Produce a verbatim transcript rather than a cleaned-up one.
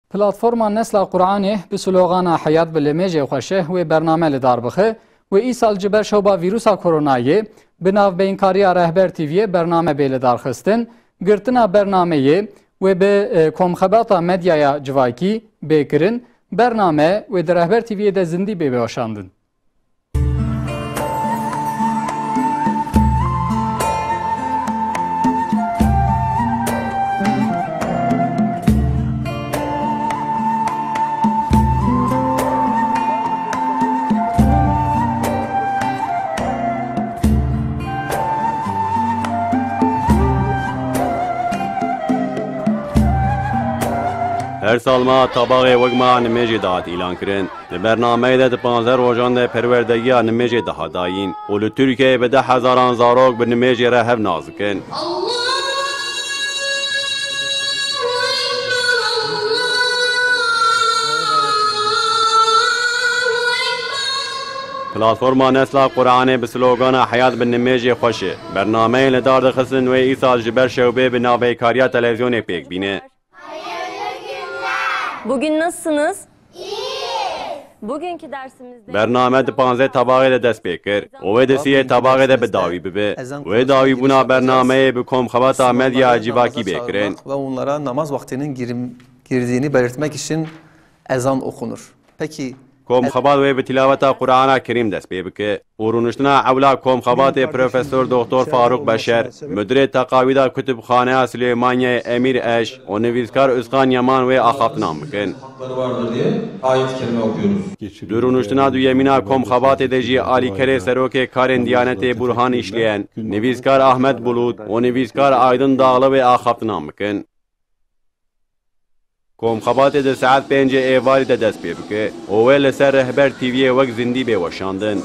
Platforma Nesla Qur'anê bi slogana Heyat bi limêjê xweş e wê bername li dar bixe, wê îsal ji ber şoba vîrusa koronayê bi navbeynkariya Rehber T V'yê bername bê li dar xistin, girtina bernameyê wê bi, e, komxebata medyaya civakî bê kirin, bername wê di Rehber T V'yê de zindî bê weşandin. Her sal meha Tabaxê wek meha nimêjê dihat îlan kirin. Di bernameyê de di panzdeh rojan de perwerdegiya nimêjê dihat dayîn û li Tirkiyeyê bi deh hezaran zarok bi nimêjê re hev nas dikin. Platforma Nesla Qur'anê bi slogana Heyat bi nimêjê xweş e bernameyên li dar dixistin wê îsal ji ber şewbê bi navbeynkariya televîzyonê pêk bîne. Bugün nasılsınız? Bugünkü dersimizde Bername di panzdeh Tabaxê de dest pê kir û wê di siyê Tabaxê de bi dawî bibe. Wê dawîbûna bernameyê bi komxebata medya civakî bê kirin. Ve onlara namaz vaktinin girim-, girdiğini belirtmek için ezan okunur. Peki, Komxebat wê bi tilaweta Qur'ana Kerîm dest pê bike û rûniştina ewla komxebatê Profesor Doktor Faruk Beşer, Mudirê Teqawîda Kutubxaneya Silêmaniyeyê Emîr Eş û nivîskar Uskan Yaman wê axaftinan bikin. Hakları vardır diye ayet-i kerime okuyoruz. Di rûniştina duyemîna komxebatê de jî alîkerê Serokê Karên Diyanetê Burhan Îşleyen, nivîskar Ahmet Bulut û nivîskar Aydın Dağlı wê axaftinan bikin. Komxebatê di saet pêncê êvarî de dest pê bike û wê li ser Rehber T V'yê wek zindî bê weşandin.